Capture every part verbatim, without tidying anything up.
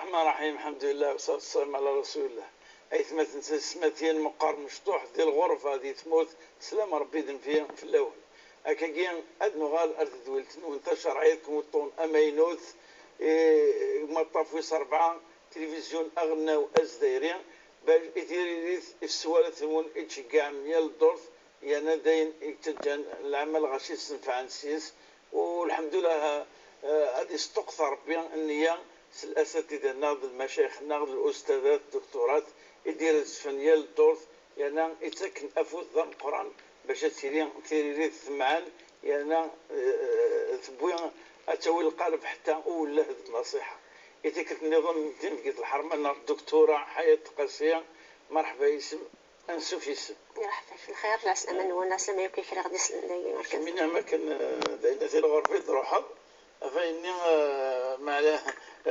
الرحمن الرحيم، الحمد لله والصلاة والسلام على رسول الله. Aytmaten d taysetmatin, meqqar mecṭuḥ di lɣerba, di tmurt, slam Ṛebbi d nnbi fell-awen. Akkagi ad nuɣal ar tedwilt-nwen tacerɛit deg umeṭṭun amaynut, i umaṭṭaf wis ṛebɛa, tilivizyu aɣelnaw azdayri, bac i tiririt i teswalat-nwen i d-tceggɛem yal ddurt, yerna d ayen i yettaǧǧan lɛamal ɣas i d-ssenfɛen s-yes. U lḥemdullah, eh, ad isṭuqet Ṛebbi nniya s lasatida-nneɣ d lmacayix-nneɣ d lustadat d dukturat i d-irezfen yal ddurt, yerna ittaken afud d ameqqran bac ad tili tiririt temɛen, yerna, eh, tewwi, ad tawi lqaleb ḥetta uwelleh d nnasiḥa. I tikkelt nniḍen, tinebgit lḥerma-nneɣ dduktura Ḥayat Qasi, merḥba yes-m. Ansuf yes-m. Iṛḥeb-ak lxir, lɛeslama-nwen, lɛeslama yakk i kra ɣ-d-isellen dagi. Kemmini am akken, eh, d ayen ati lɣerba i d-truḥeḍ, ɣef ayenni, eh, meɛna,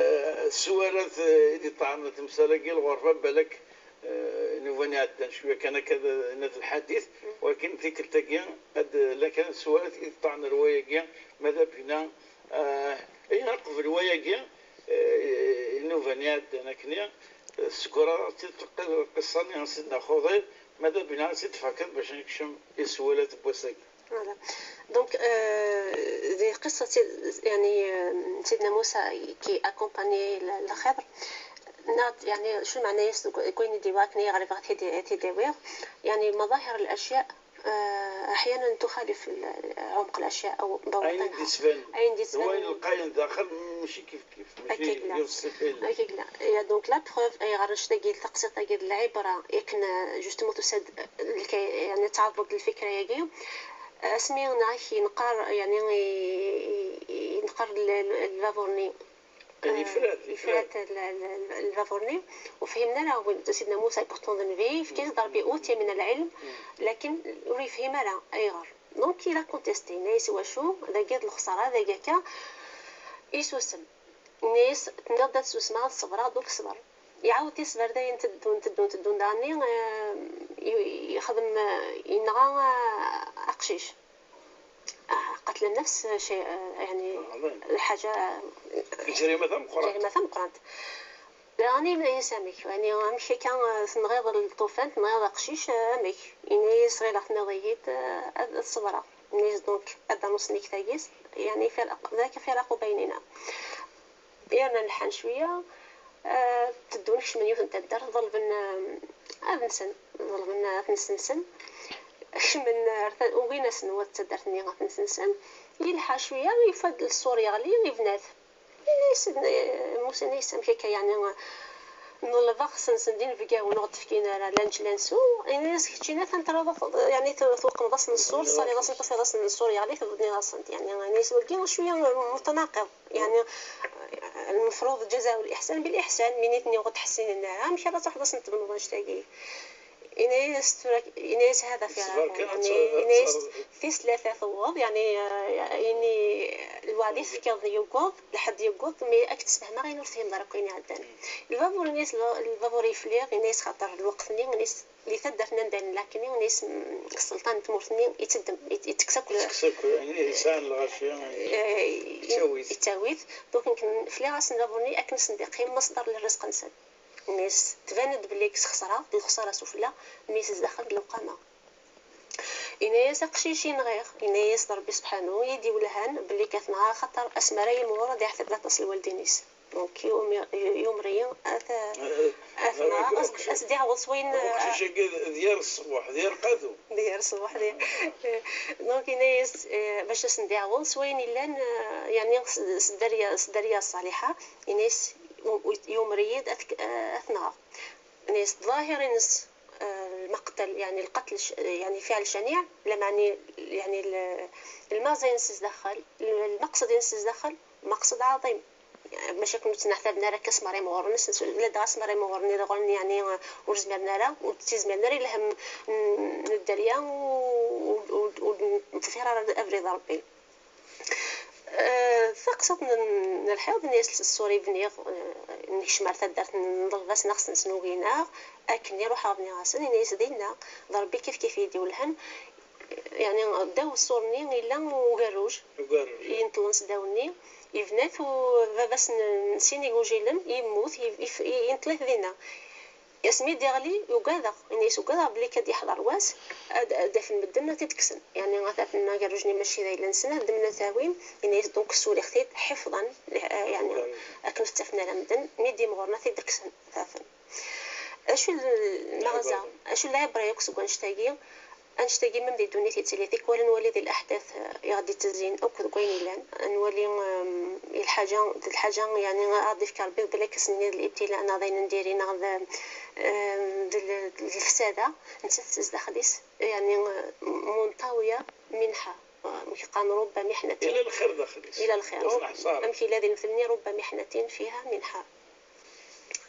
eh, sswarat, eh, i d-iṭṭɛen temsal-agi lɣerba, balak, eh, inuban iɛeddan cwiya kan akka d, d lḥadit, walakin tikkelt-agi ad d-llan kra n sswarat i d-iṭṭɛen ar wayagi, ma d abina, eh, ay, qbel wayagi, eh, inuban iɛeddan akkenni, eh, tesgura-tt-id lqissa-nni n Sidna Xuḍir, ma d abina ad tt-id-tfakeḍ bac ad nekcem i sswalat n wass-agi. Voilà. Donc, euh, di lqissa, يعني, euh, Sidna Musa qui accompagnait le, le Khidr, ناض، يعني، شو معناه يس-، كوين ديواك ني غريب غتي دي، تي ديوير، يعني، مظاهر الأشياء، آه، أحيانًا تخالف ال-، عمق الأشياء أو ضوء. أين ديسفن؟ أين ديسفن؟ هو يلقى داخل ماشي كيف كيف، ماشي أكيد لا. يوصف إلا. أكيد لا. يا donc la preuve، أي غير نشتا قيل تقصي تقيل العبرة، يكن justement تسد الكي-، يعني تعرض للفكرة ياكي. اسمي ناكي نقار، يعني ي-، ي-، ينقر ال-، ال-، الفافورني. يعني آه، يفرات، يفرات. يفرات ال-، ال-، ال-، الفافورني. وفهمنا راه وين سيدنا موسى يبوطون ذنبي، فكيف ضربي أوتي من العلم، لكن وري فهم راه أيغر. Donc il a contesté، نايس واشو، ذا قيد الخسارة، ذا كاكا. يسوسم. نايس، تنقض تسوسمها، الصبرة، دوك الصبر. يعاود يصبر داين تدون، تدون، تدون، داني، آه، ي-، يخدم، آه، ينغى، آه، أقشيش. آه، قتل النفس شيء، آه، يعني، عظيم. الحاجة، آه، جريمة ثم قرأت. جريمة ثم قرأت. لا، راني من أي سامك، يعني، أمك كان، آه، تنغيض الطوفان، تنغيض قشيش، آه، أمك. يعني، صغيرة تنغيض، آه، الصبرة. يعني، donc، هذا نص نيك تاكيس، يعني، فرق، ذاك فراق بيننا. يانا نلحن شوية، آه، تدو نكشم من يوث نتا الدار، ضلبن، آه، أذنسن، ضلبن أذنسنسن. كشم من، آه، رث-، وين أسن وات تدرتني أذنسنسن. يلحى شوية، يفد الصور يغلي، يبنات. يعني سيدنا موسى نيس أم كيكا، يعني، نلبغ سنسن دين فيكا ونغد فكينا لا لانش لانسو. يعني ناس كتشينا ثان ترى ضف-، يعني ت-، توقم ضس نصور، صالي ضس نطفي ضس نصور، يعني تبدني ضس انت. يعني، يعني سوى كي شوية متناقض. يعني المفروض جزاء الإحسان بالإحسان، مينيتني غد حسين النعام، كي راه تحضس نتبنو باش تاقي. إناس ترك-، إناس هذا في الصغار راكو، كانت يعني، تصرف، إناس تصرف. في ثلاثة ثواب، يعني، آه، يعني، الوعد يفكر يقوض، لحد يقوض، مي أكتسبه ما غير فهم ضرك وين يعدان. البابور نيس، البابور يفليغ، نيس خاطر الوقت ني، نيس اللي تدرنا ندان لكن نيس م-، السلطان تمورثني يتدم، يت-، يتكسك له. يتكسك له، يعني إنسان الغاشية، يعني آه، يتاويت. يتاويت. دونك يمكن فليغ أسن البابور ني أكن صنديقي مصدر للرزق نسن. نيس تبان بلي كس خسارة، الخسارة سفلى، نيس داخل الوقامة. إناياس أقشيش ينغيغ، إناياس ربي سبحانه يدي ولهان بلي كاتنغا خاطر أسمرا يمغور دي حفظ لا تصل والدينيس. دونك يوم، يوم ريا أث-، أثنغا أس-، أسدي عوض سوين. أقشيش ديال الصبح، ديال قادو. ديال الصبح، ديال. دونك إناياس، آه، باش أسندي عوض سوين إلا ن-، يعني س-، سدريا، سدريا الصالحة، إناياس يوم ريد أثك-، آه، أثنغا. نيس ظاهر نس، آه، المقتل، يعني القتل ش-، يعني فعل شنيع، لا معني، يعني ال-، المغزى ينسز داخل، المقصد ينسز داخل، مقصد عظيم. يعني ماشي كنت نعتبر نرى كاس مريم غورنس، لا داس مريم غورني، غورني يعني، آه، ورزمير نرى، وتزمير نرى لهم، ن-، ندريا و-، و-، و-، ونتفير على أبريد ربي. آه، ثقصت ن-، نلحظ ناس السوري بنيغ، آه، نكشم على تدارت نضل باس نغس نسنوغينا، أكن يروح بنيغ أسن، ناس دينا، ضربي كيف كيف يدي ولهن، يعني، داو الصورني إلا وقروج، وقروج. ينطلنس داوني، Yebna-t u-, baba-s n, n sin igujilen, yemmut, yef-, yef-, yenṭel-it dinna. Asmi d-iɣli, ugadeɣ, ini-as ugadeɣ belli kad yeḥḍer wass, ad, ad afen medden ad t-id-kksen. Yeɛni ad afen agerruj-nni mačči d ayla-nsen, ad ddmen ad t-awin, ini-as donc ssuriɣ-t-id ḥifḍan, eh, yeɛni akken ur t-ttafen ara medden, mi d-imɣuren ad t-id-kksen, ad t-afen. Acu n lmeɣza, acu n lɛibra yakk seg wannect-agi? Annect-agi même di ddunit yettili, tikwal ad nwali di leḥdat, eh, i ɣ-d-ittezzin akk deg wayen yellan, ad nwali, em, i lḥaǧa, d lḥaǧa, yeɛni, ad ɣ-d-ifk Rebbi, belli akka s-nini d libtila neɣ d ayen n diri neɣ d, em, d l-, d lefsada, nettat s daxel-is, yeɛni, eh, منطوية منحة, eh, amek qqaren, رب محنة إلى الخير داخل-is. إلى الخير. Amek yella di lemtel-nni, رب محنة فيها منحة.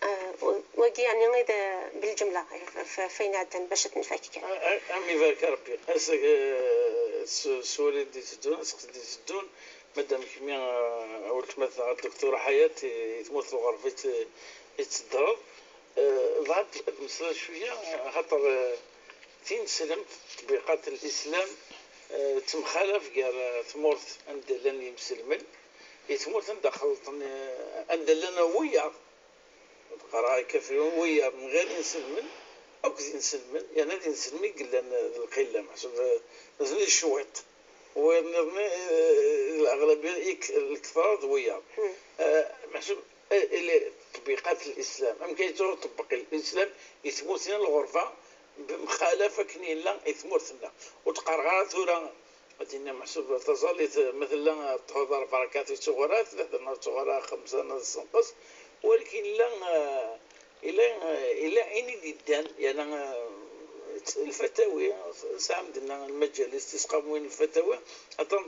Ah, wagi yeɛni i d belǧemla, f-, f-, f ayen iɛeddan bac ad t-nfak kan. Ah, ah, am ibarek Rebbi. As-, eh, s-, s wali d-iteddun, asqes d-iteddun, madam kemmi, ah, a weltma-tneɣ, الدكتورة حياة, i, i tmurt n lɣerba i tt-, i teddreḍ. Eh, bɣiɣ ad d-, ad d-mmeslayeɣ cwiya, xaṭer, eh, tineslemt, ṭṭbiqat n lislam, eh, temxalaf gar, eh, tmurt anda llan yimselmen, i tmurt anda xelṭen, eh, anda llan wiyaḍ, qqareɣ ikafirun, wiyaḍ n ɣir inselmen akked inselmen, yerna d inselmen i yellan d lqilla, meḥsub, eh, nutni d cwiṭ. Wayeḍ nniḍen, eh, leɣlabiya, ik-, lekthara d wiyaḍ. Eh, meḥsub, eh, ili ṭṭbiqat n lislam. Amek ay yettruḥ uṭebbeq n lislam i tmurt-nni n lɣerba, bemxalaf akken yella i tmurt-nneɣ? Ur d-qqareɣ ara tura, ad d-iniɣ meḥsub taẓallit, ma tella ṭṭhur d ṛebɛa rakaɛat i tuɣ ara tlata neɣ tuɣ ara xemsa neɣ tessenqes, walakin yella, eh, yella, eh, yella ayen i d-yeddan, yerna, eh, lfatawi, tesɛam dinna lmaǧalis, tisqamuyin, lfatawi, aṭṭan,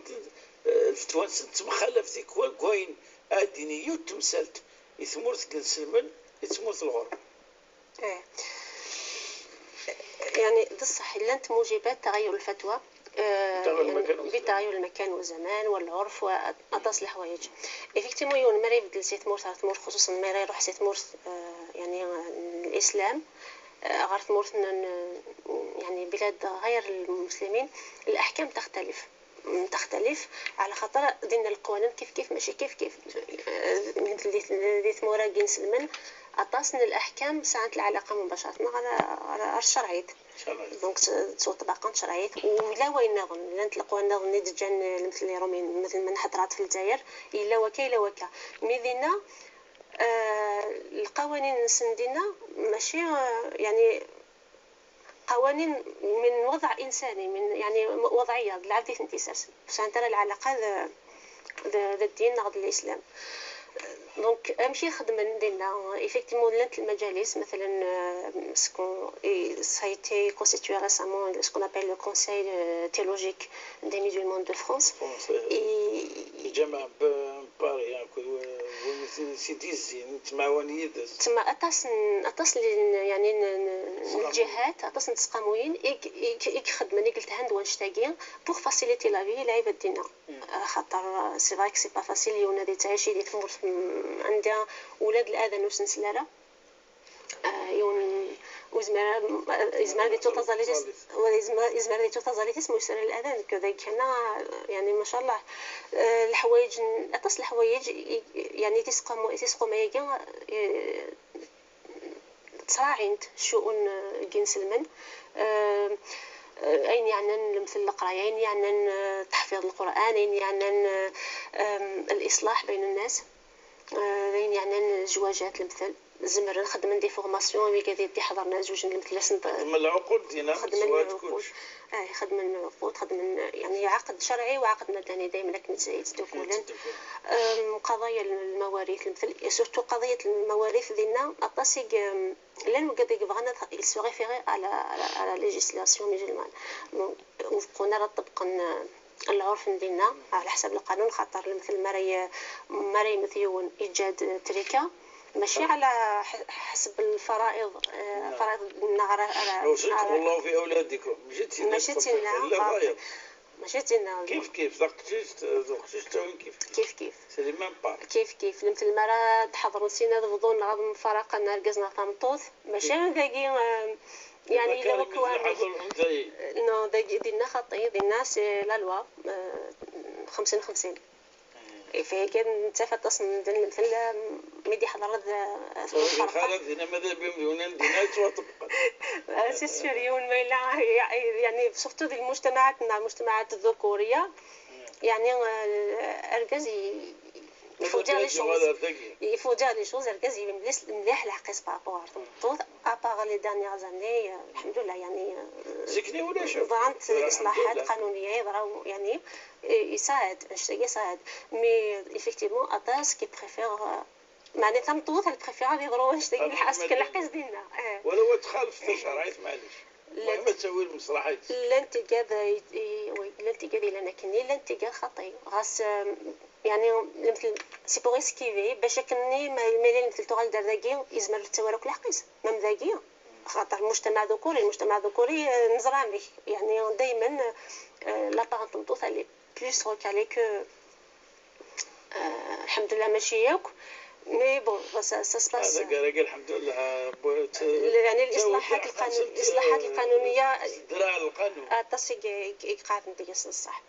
eh, lfetwa-nsen temxalaf tikwal deg wayen ad d-tini yiwet temsalt i tmurt n yinselmen, i tmurt n lɣerba. Eh. Yeɛni, d ṣṣeḥ, llant mujibat taɣayur lfatwa, eh, بتغير المكان والزمان. بتغير المكان والزمان والعرف وأطاس الحوايج. Effectivement, yiwen mi ara ibeddel si tmurt ɣer tmurt, xuṣuṣen mi ara iruḥ si tmurt, eh, yeɛni, eh, n lislam, eh, ɣer tmurt n, n, yeɛni, بلاد غير المسلمين, الأحكام تختلف. تختلف على خاطر دينا القوانين كيف كيف ماشي كيف كيف. آه، مثل دي، دي ثمورة كي نسلمن، أطاس ن الأحكام ساعات العلاقة مباشرة مع، على، على الشرعية. شرعية. دونك ت-، تسوى طبقا شرعية. ولا وين نظن، لا نطلق وين نظن، نيت جان مثل لي رومين، مثل من حضرات في الجزائر، إلا وكا، إلا وكا. مي دينا، آه، القوانين نسندينا ماشي، آه، يعني، قوانين من وضع إنساني، من، يعني، وضعية، العبد يثنتيساس. بصح أنت راه العلاقة ذ-، ذ-، ذ الدين ناغ ذ الإسلام. دونك، أمشي خدمن دينا، إفكتيمون، لانت المجالس، مثلًا، آه، سكون، إي، سايتي كونستيتيو ريسامون، سكون أبيل لو كونساي، آه، تيولوجيك دي ميزولمان دو فرانس. فرانس، إيه. إي، الجامعة ب-، باري، يعني، كل و-، و-، سي، سي ديزين، نتمعون يدس. تما أطاس ن-، أطاس ل-، يعني، ن-، ن-، الجهات، أطاس نتسقاموين، إيك، إيك، إيك خدمن، إيك التهند وانشتاقي، بوغ فاسيليتي لا في، لعيبة دينا. آه، خاطر، آه، سي فري كو سي با فاسيل، يونا دي تعيشي دي تمورت، م-، عندها ولاد الأذى نوسنسلالة. آه، يون، وزمر، يزمر دي توتازاليتيس، ويزمر، يزمر دي توتازاليتيس مو يسرى الأذان، كذا كان، يعني، ما شاء الله. آه، الحوايج، أطاس الحوايج، ي-، يعني، تسقم، تسقم يجي، آه، تصراعين شؤون، آه، جنس المن. آه، آه، أين يعنن المثل القراية، أين يعنن، آه، تحفيظ القرآن، أين يعنن، آه، آم، الإصلاح بين الناس. آه، ذين يعني الزواجات المثل، زمر نخدم دي فورماسيون، وي كذا يدي حضرنا زوج المثل، سنت-، خدم العقول دينا، خدم العقول. آه، خدم العقود، خدم، يعني، عقد شرعي وعقد مدني، دايمًا لكن تزايد دوكولن. أم، قضايا المواريث المثل، سورتو قضية المواريث دينا، أطاسيق، أم، لان وقد يبغانا يسو ريفيري على، على، على ليجيسلاسيون ميزولمان. دونك، وفقونا راه طبقا العرف ندينا على حسب القانون، خاطر المثل ما راي، ما راي مثيون إيجاد تركة، ماشي على ح-، حسب الفرائض، آه، نعم. فرائض النهر، آه، يوصيكم الله في أولادكم. ماشي تينا ماشي تطبيق، تينا، لا آه. غاية. ماشي تينا. كيف كيف، ذاك تشيش، ذاك تشيش تاوين كيف كيف. كيف كيف. سي لي ميم با. كيف كيف. المثل ما راه تحضروا سينا تبغضوا نغض مفارقة نرقز نغ تمطوث. ماشي داكي، آه، يعني إلا وكوامي. نو، داكي دينا خطي، دينا سي لا لوا، آه، خمسين خمسين. Fiheggan nettaf aṭas n medden, lemtel mi d-iḥḍer d lxalat dinna, mada bim d unan dinna yettwaṭebqen. C'est sûr, yiwen ma yella يعني surtout di lmujtamaɛat-nneɣ, المجتمعات الذكورية, يعني argaz il faut dire les choses, il faut dire les choses, argaz yili mliḥ lḥeqq-is par rapport ar tmeṭṭut. À part les dernières années, الحمد لله, يعني ضرانت إصلاحات قانونية, يعني يساعد, annect-agi يساعد. Mais effectivement, aṭas qui préfèrent, meɛna tameṭṭut elle préfère ad yeḍru annect-agi, lḥaṣ kan lḥeqq-is dinna. Walaw ad txalef tacariɛt, maɛlic. Llant, llant tigad, llant tigad yellan akkenni, llant tigad xaṭi. Ɣas, yeɛni, lemtel, c'est pour esquiver, bac akkenni ma yella lemtel tuɣal-d ar dagi, yezmer ad yettawi akk lḥeqq-is, même dagi. Xaṭer المجتمع الذكوري, المجتمع الذكوري, neẓra amek, yeɛni, daymen, la part n tmeṭṭut elle est plus recalée que, الحمد لله, mačči yakk. Mais bon, ça, ça se passe. هذا قال الحمد لله. يعني الإصلاحات القانون, الإصلاحات القانونية, ذراع القانون. Aṭas i yeqɛden deg-s, صح.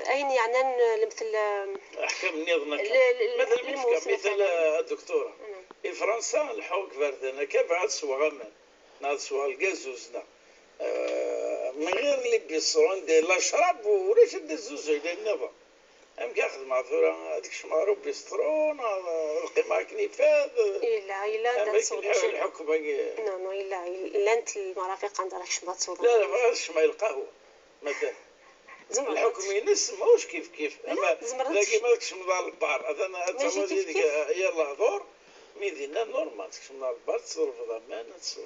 Ayen yeɛnan lemtel, أحكام النظام. مثلا, مثلا, الدكتورة, في فرنسا الحوك فردنا كيف عاد سوى غمان. ناض سوى القازوز, ناض من غير les bistrots, ندير la شراب ولاش ندير زوز على النظام. أم كاخذ مع ثورة هذيك شمارو بيسترو, ناض القيمة كنيفات. إلا, إلا, أم هيك الحكم هيك. Non, non, إلا, إلا أنت المرافق عند راك شبات صوت. لا, لا, غير شمال القهوة مثلا. الحكم ينس ماهوش كيف كيف. أما ذاكي ماكش مضى البار, هذا أنا أتمنى ديك يلا دور. مي دينا normal, تكشم البار, تصرف ضمان, تصرف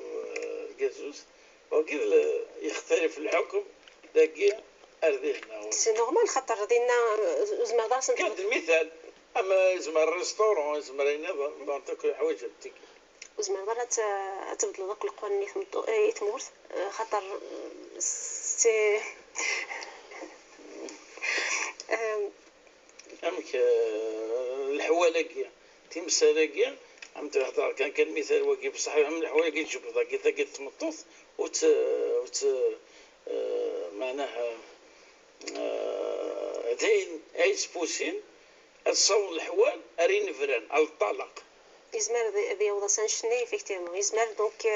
القازوز. وكذا يختلف الحكم داكي أردينا. C'est normal, خاطر دينا زعما دار سنت. كان المثال, أما زعما الريستورون, زعما ينظم, دونك كل حوايج تيكي. وزعما مرات تبدل دوك القوانين يتمورت, خاطر c'est أمك الحوالة كي تمسالة كي عم تهضر كان, كان مثال واقي, بصح من الحوالة كي تجبد كي تاكي تمطوط وت وت معناها دين ايس بوسين. الصون الحوال ارين فران على الطلاق. يزمر ذي وضع سانشني effectivement يزمر donc.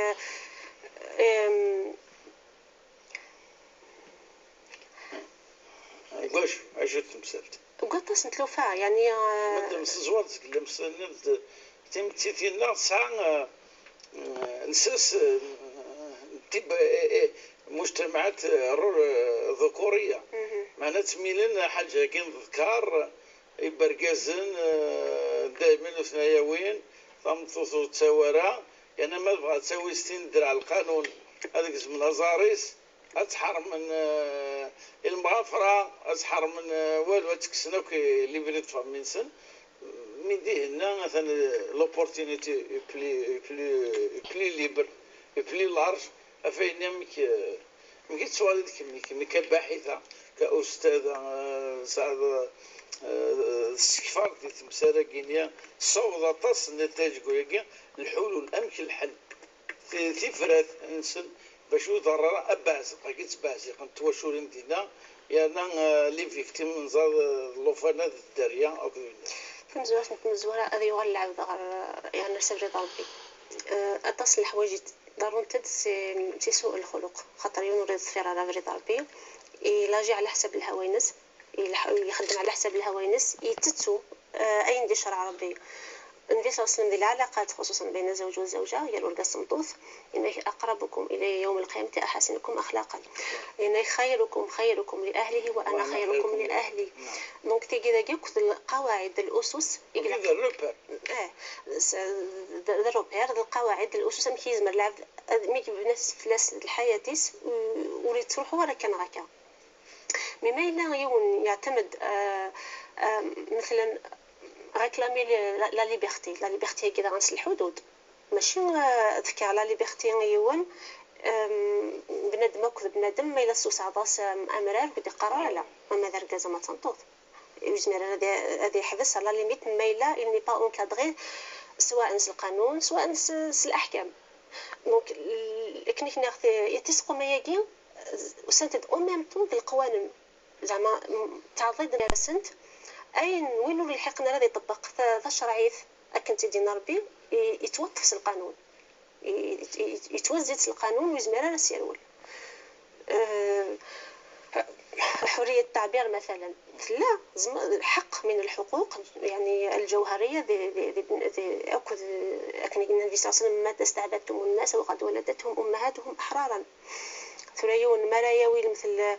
واش عجبت مسالت. وقطاس نتلوفا يعني. مادام سزوار تقلم سنبت تمتيتينا ساعة نساس تب مجتمعات ذكورية. معناتها تميلن حاجة كي نذكر يبرقزن دائما وثنايا وين تمطوط وتساورا. يعني ما بغا تساوي ستين درع القانون هذاك زمن ازاريس. Ad tḥermen eh, i lmeɣfra, ad tḥermen eh, walu, ad tekksen akk les vraies familles-nsen. Mi d-ihenna atan l'opportunité plus, plus, plus libre, plus large, ɣef wayen amek, eh, amek i tettwaliḍ kemmi, kemmi ka baḥita, ka ustada, eh, tesɛiḍ eh, tessekfar di temsal-agi-nni, tessaweḍ aṭas n netaij deg wayagi, lḥulul, amek lḥel. Tifrat-nsen bac ur ḍerr ara abeɛziq, agi ttbeɛziqen twaculin dinna, yerna eh, les victimes nẓad eh, llufan-a d dderya akked winna. Tamezwarut n tmezwara ad yuɣal lɛebd ɣer eh, yerna s abrid Ṛebbi. Eh, aṭas n leḥwayeǧ ḍerrunt-d si, si suq lxuluq, xaṭer yiwen ur iḍfir ara abrid Ṛebbi, ilaji ɛla ḥsab lhawa-ines. Yelḥ- yexdem ɛla ḥsab lhawa-ines, yettettu eh, ayen d-icreɛ Ṛebbi. Nnbi صلى الله عليه وسلم di lɛalaqat, خصوصا بين الزوج والزوجة, gar urgaz d tmeṭṭut, yenna-k أقربكم إلي يوم القيامة أحاسنكم أخلاقا. Yenna-k خيركم خيركم لأهله وأنا خيركم لأهلي. Donc tigi dagi akked lqawaɛid, الأسس, i ilaq- Wi d repères. Eh, s- d d repères, d lqawaɛid, الأسس, amek yezmer lɛebd ad, mi yebna fell-as lḥayat-is, ur yettruḥu ara kan ɣer akka. Mais ma yella yiwen yeɛtamed, eh, eh, مثلا, réclamer la, la liberté, la liberté-agi daɣen s lḥudud, mačči eh, ad fkeɣ la liberté i yiwen, eh, bnadem akked bnadem, ma yella tessewseɛeḍ-as eh, amrar, ur d-iqqar ara ala, ama d argaz ama d tameṭṭut. Ur yezmir ara ad, ad yeḥbes, à la limite, ma yella il n'est pas encadré, سواء s lqanun, سواء s, s leḥkam. Donc, l- akken i k-nniɣ, ti- tiseqquma-agi, usant-d en même temps d leqwanen. Zeɛma, m- ttɛeḍḍiden gar-asent, Ayen win ur lḥiqen ara ad iṭebbeq ta- tacerɛit akken tt-id-yenna Rebbi, i- yettwaṭṭef s lqanun. I- i- Yettwazzit s lqanun, ur yezmir ara ad s-yerwel. Eh, حرية التعبير مثلا, tella زم- حق من الحقوق, يعني, الجوهرية, di, di, di, di, akked, akken i yenna Nnbi صلى الله عليه وسلم: متى استعبدتم الناس وقد ولدتهم أمهاتهم أحرارا. Tura yiwen mi ara yawi lemtel,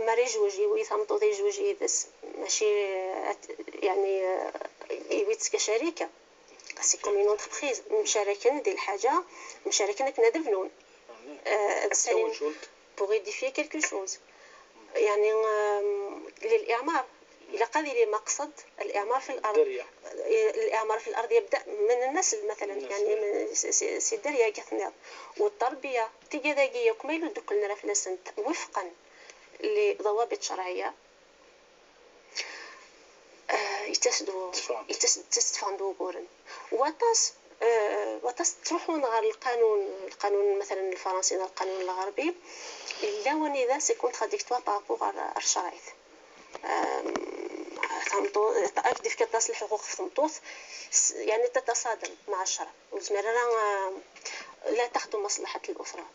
mi ara yejwej, yawi tameṭṭut yejwej yid-s, mačči at- yeɛni, eh, yawi-tt kacarika. C'est comme une entreprise, mcaraken di lḥaǧa, mcaraken akken ad bnun. Eh, ad sɛin pour édifier quelque chose. يعني, eh, للإعمار, ilaq ad yili maqsed الإعمار في الأرض. الإعمار في الأرض يبدأ من النسل مثلا, يعني, من si- si- si dderya i tenniḍ. والتربية, tigad-agi akk ma yella dduklen ara fell-asent وفقا لضوابط شرعية, eh, yettas-d u- yettas-d, ttesfɣen-d wuguren. Waṭas, eh, waṭas ttruḥun ɣer lqanun, lqanun مثلا الفرنسي neɣ lqanun الغربي, yella wanida c'est contradictoire par rapport ɣer, ɣer tcerɛit. Am, tameṭṭut, ad d-ifk aṭas n lḥuquq ɣef tmeṭṭut, s- يعني تتصادم مع الشرع, ur tezmir ara, am, لا تخدم مصلحة الأسرة.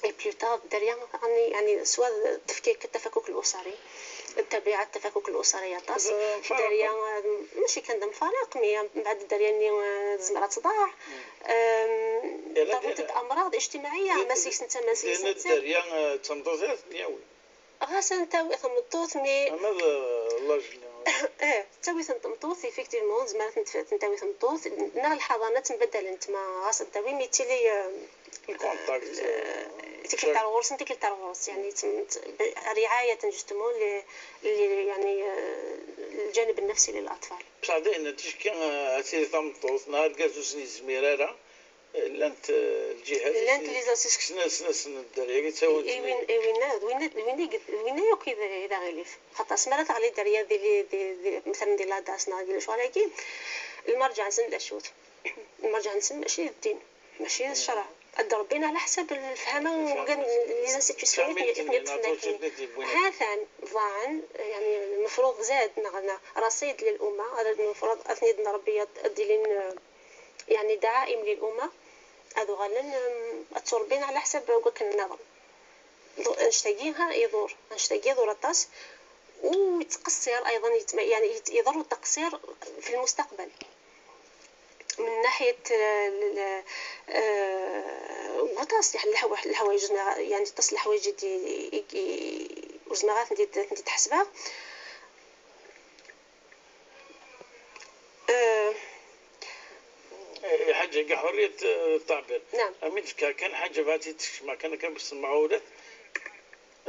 Et plus tard, dderya, يعني, يعني, سواء تفكيك التفكك الأسري, تبعات التفكك الأسري aṭas. Dderya, am, ماشي كان دم فراق, mais من بعد dderya-nni, ah, tezmer ad tḍeɛ. Am, ضربت بأمراض اجتماعية, ma seg-sent, ma seg-sent. Dderya, ah, d tameṭṭut ara ten-yawi. Ɣas ad ntawi tameṭṭut, mi ama d, eh, laj-nni. Eh, ttawi-ten tmeṭṭut, effectivement, tzemmer ad tent-, ad ten-tawi tmeṭṭut, neɣ lḥaḍanat ttmbaddalent, ma ɣas ad tawi, mi ttili, eh, الكونتاكت, eh, eh, tikkelt ar ɣur-sen, tikkelt ar ɣur-s, يعني, tt- tt- رعاية, justement, ل- ل- يعني, eh, الجانب النفسي للأطفال. بصح داين تشكي, eh, ad tili tameṭṭut, neɣ argaz ur sen-yezmir ara, Llant, eh, lǧihat, llant les associations. Snas, snas n dderya i ttawint. I win, i winna, d winna, d winna i d, d winna yakk i d, i d aɣilif. Xaṭer asmi ara teɣli dderya di, di, di, di, مثلا di la DASS neɣ di lecɣal-agi, lmerǧeɛ-nsen d acu-t? Lmerǧeɛ-nsen mačči d ddin, mačči d ccreɛ. Ad d-rebbin ɛla ḥsab lefhama n les institutions i ten-, i ten-id-, i ten-id-, ha-t-an, ḍaɛen, يعني, المفروض زاد neɣ, neɣ رصيد للأمة, هذا المفروض ad ten-id-nrebbi ad, ad d-ilin, eh, يعني دعائم للأمة, ad uɣalen, mm, ad tturebbin ɛla ḥsab n wakken nniḍen. Annect-agi, ha, iḍur. Annect-agi iḍur aṭas. ويتقصر أيضا, يتم-, يعني, يت-, يضر التقصير في المستقبل. من ناحية, eh, ال-, eh, waṭas, يعني, الحوا-, الحوايج, يعني, aṭas n leḥwayeǧ i d-, i, i, ur zmireɣ ad tent-id-, ad tent-id-ḥesbeɣ. Eh, eh, ḥaǧa, حرية, eh, التعبير. نعم. Ami d-fkeɣ kan ḥaǧa bɣiɣ ad tt-id-skecmeɣ kan, kan bes temɣawlat.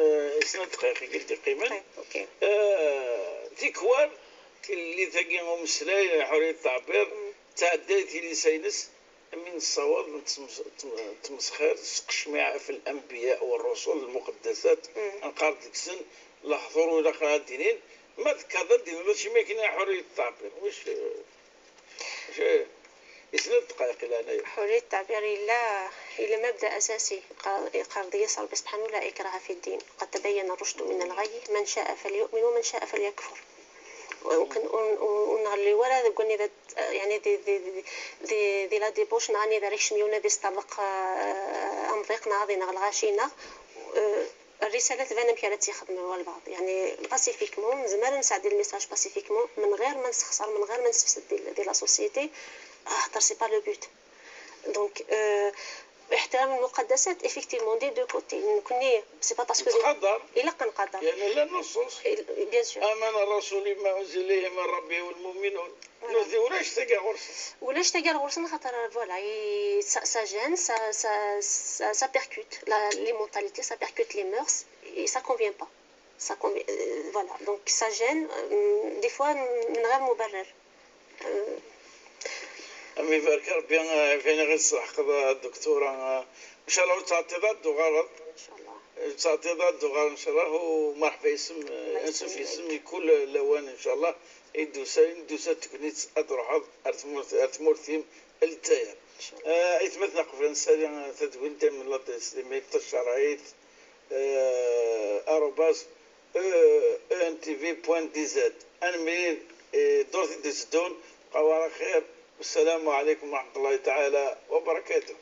Eh, snat dqayeq i d-iqqimen. Dqayeq, ok. Eh, tikwal, tilellit-agi umeslay, حرية التعبير, mm, tɛedday tilisa-ines, mi nessaweḍ nettems-, tem-, temsxir s ccmiɛ ɣef الأنبياء والرسل المقدسات, mm, nqar deg-sen lehdur ur ilaq ara ad d-inin, ma d kaḍa d-inin, mačči mi akken حرية التعبير. Wic, eh, wic, eh, i snat dqayeq, i leɛnaya. حرية التعبير إلا, إلا مبدأ أساسي, قال, قال ديس ربي سبحانه: لا إكراه في الدين، قد تبين الرشد من الغي، من شاء فليؤمن ومن شاء فليكفر. Ur, ur, ur nɣelli ara deg wanida, يعني, di, di, di, di, di la débauche, neɣ anida ara yekcem yiwen ad isṭerḍeq, eh, amḍiq, neɣ ad ineɣ lɣaci, neɣ, eh, الرسالة تبان amek ara tt-yexdem walbeɛḍ. يعني, pacifiquement, nezmer ad nesɛeddi le message pacifiquement, من غير ما نسخسر, من غير ما نسفسد di, di la société, خاطر c'est pas le but. Donc, euh, احترام المقدسات, effectivement, des deux côtés. نكوني, c'est pas parce que يتقدر. إلا كنقدر. لأن لا نصوص. Bien sûr. آمن الرسول بما أنزل إليه من ربه والمؤمنون. Voilà. نهدي ولاش تلقى غرس. ولاش تلقى غرس خاطر, voilà, ça, ça gêne, ça, ça, ça, ça percute la, les mentalités, ça percute les mœurs, et ça convient pas. Ça convient, euh, voilà, donc ça gêne, euh, des fois, من غير مبرر. Am ibarek Rebbi, eh, fini ɣer tesleḥqeḍ, eh, dduktura, eh, ncallah ur tettɛeṭṭiḍ ad d-tuɣaleḍ. Ncallah. Ur tettɛeṭṭiḍ ad d-tuɣaleḍ, ncallah, u merḥba yis-m, eh, ansuf yis-m i kul lawan, ncallah, i d-tusa, i d-tusa tegnit ad d-truḥeḍ ar tmurt, ar tmurt-im, Lezzayer. Eh, aytmaten, qbel ad nessali, eh, tadwilt, daymen la d-, s-, email tacerɛit, eh, arobase, E N T V point D Z. Ad nemlil, eh, ddurt i d-iteddun. Bqaw ɛla xir. Wassalamu ɛalaykum wa raḥmatullahi taɛala wa barakatuh.